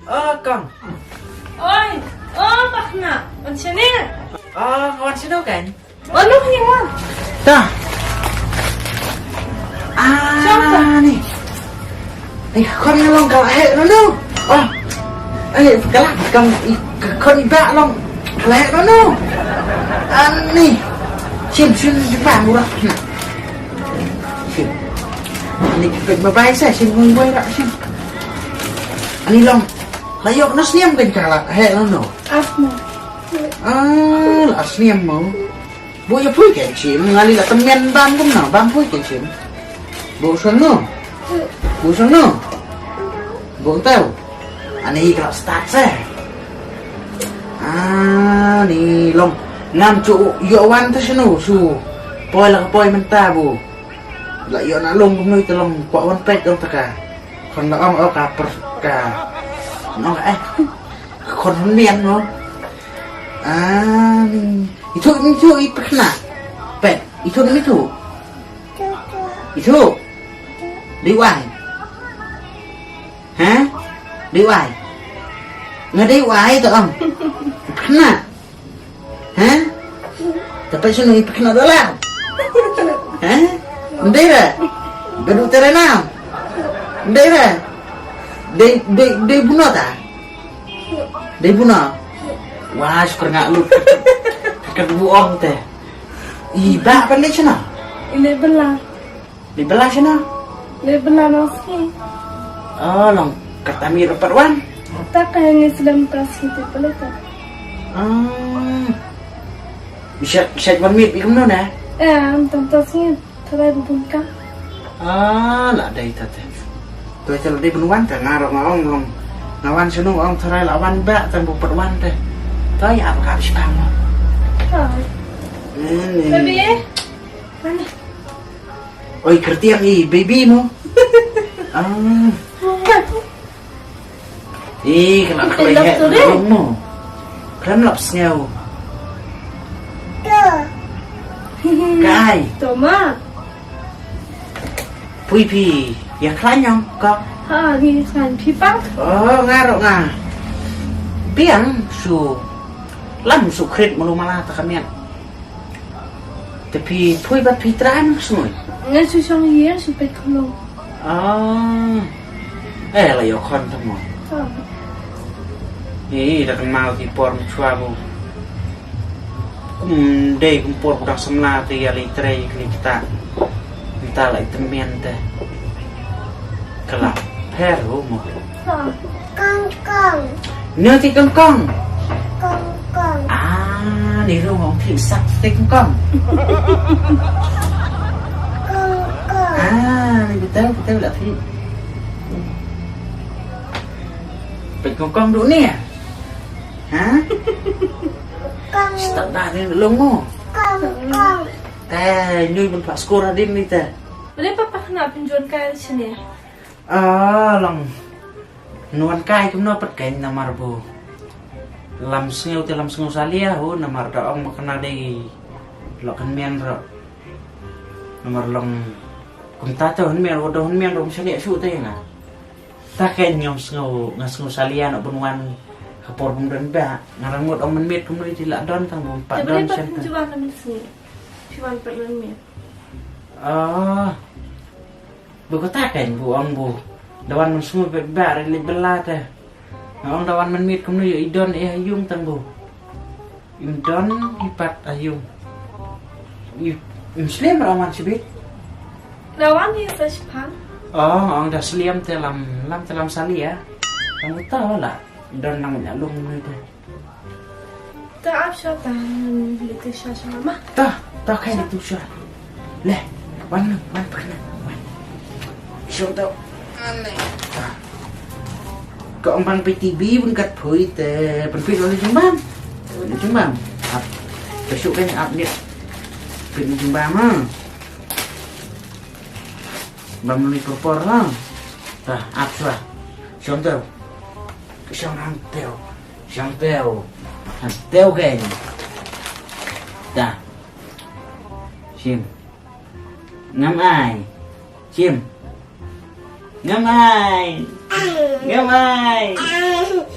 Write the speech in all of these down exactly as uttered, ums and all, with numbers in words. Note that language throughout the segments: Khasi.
Oh, kong. Oi, oh, Bah Khynnah. Wan shane. Oh, wan shano kan? Wan noh ïa wan. Ta. Ah, ni. Eh, khon nga long ka la heh no no. Oh. Eh, ka la kam i khon i ba long ka la heh no no. Ani. Sim sim sim ba mura. Sim. Ani ka ba bai sa sim ngoi bai ra sim. Ani long. La yok na sniam kan ka la heh no no. Asma. Ah, la sniam mo. Bu ïa pui kan sim, ngali la temen bam kumno, bam pui kan sim. Bu sono. Bu sono. Bu tau. Ani ka la start se. Ah, ni long. Ngam chu ïoh wan te seno su. Poi la ka poi mynta bu. La ïoh na long kumno te long kwah wan peit long ta ka. Khon la ong oh ka per ka. No eh. Khon hon mian no. Ah, ni. Itu ni itu i pekna. Pet, itu ni itu. Itu. Dei wai. Ha? Dei wai. Nga dei wai to ong. Pekna. Ha? Tapi sunu i pekna dolar. Ha? Ndera. Gadu terena. Ndera. Dei dei dei buno ta. Dei buno. Wah, syukur nga lu. Ka bu ong te. I ba pan dei chana. Ile bela. Dei bela chana. Ile bela no ski. Oh, long. Kata mi rapat wan. Tak kaya ni sedang tas itu pelita. Ah. Bisa bisa wan mit ikum no na. Eh, antam tas ni. Tharai bun ka. Ah, la dei ta te. To ita la dei bun wan ta nga ro nga ong long. Nga wan sunu ong tharai la wan ba tang bu pat wan te. To ïa apa ka bisi pang mo. Hai. Ini. Baby. Mana? Oi kertiang i baby mo. Ah. Eh, kena kelai heh tu deh. Mo. Kena lap sngew. Kai. Toma. Pui phi. Ya khlaiñ ong ko. Ha, ni khlaiñ phi pang. Oh, nga ro nga. Biang su. Lam su khrit malu mala ta kamiat. Te phi pui bat phi trai nang sngew. Nga su shong ye su pet khulong. Ah. Eh, la yo khon ta mo. Ni da kan mau ti por mchwa bu. Kum dei kum por bu dang samla te ya le trai kli kita. Kita la itemian te. Kala. Pher hu mo. Kong kong. Nyo ti kong kong. Kong kong. Ah, ni ru ngong ti sak ti kong kong. Kong kong. Ah, ni betul betul lah ti. Pet kong kong du ni ya. Ha? Kong. Start dah ni long mo. Kong kong. Te nyu bun pak skor adin ni te. Boleh papa kena penjuan kai sini. Ah, long. Nuan kai kumno pat kai namar bu. Lam sngew te lam sngew salia hu namar da ong makna dei lo kan men ro. Namar long kumta to han men ro do han men ro msani asu te nga. Ta kai ngam sngew nga sngew salia no bun wan ka por bun don ba nga rangut ong men met kumno iti la don tang bun pa don sen. Juan men sngew. Juan pat men met. Ah. Bu kata kan bu ong bu. Dawan men sngew ba ba ri lek bela te. Nga ong dawan men mit kumno ïa i don eh ayung tang bu. Im don i pat ayung. I im slem rawan sibit. Rawan ni sa sipan. Oh, ong da slem te lam lam te lam sali ya. Tang bu ta la. Don nang nya lung ni te. Ta ap sha ta ngan le te sha sha ma. Ta, ta kai le tu sha. Le, wan wan pa na. Wan. Sha ta. Ane. Ta. Ka ong bang piti bi bun kat phui te pen phi lo le jung bam. Le jung bam. Ap. Ka shu kan ap ni. Phi le jung bam ha. Bam ni por por ha. Ta ap sha. Sha ta. Sha hang teo. Shang teo. Hang teo keng. Ta. Shim. Ngam ai. Shim. Ngam ai. Ngam ai.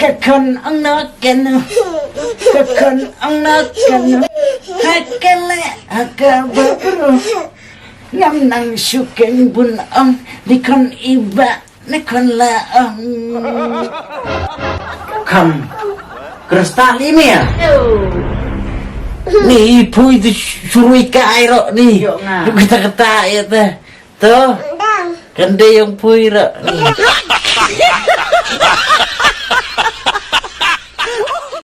Ka khon ong noh kano. Ka khon ong noh kano. Ha ka leh ha kaba bro. Ngam nang shu kheiñ bun ong. Dei khon i Bah ne khon la ong. Kham. Kren stad li me. Ni i pui tu shu rui kai ruh ni. Ïoh nga. Kata kata ïa te. To. Kan dei ong pui ruh ni.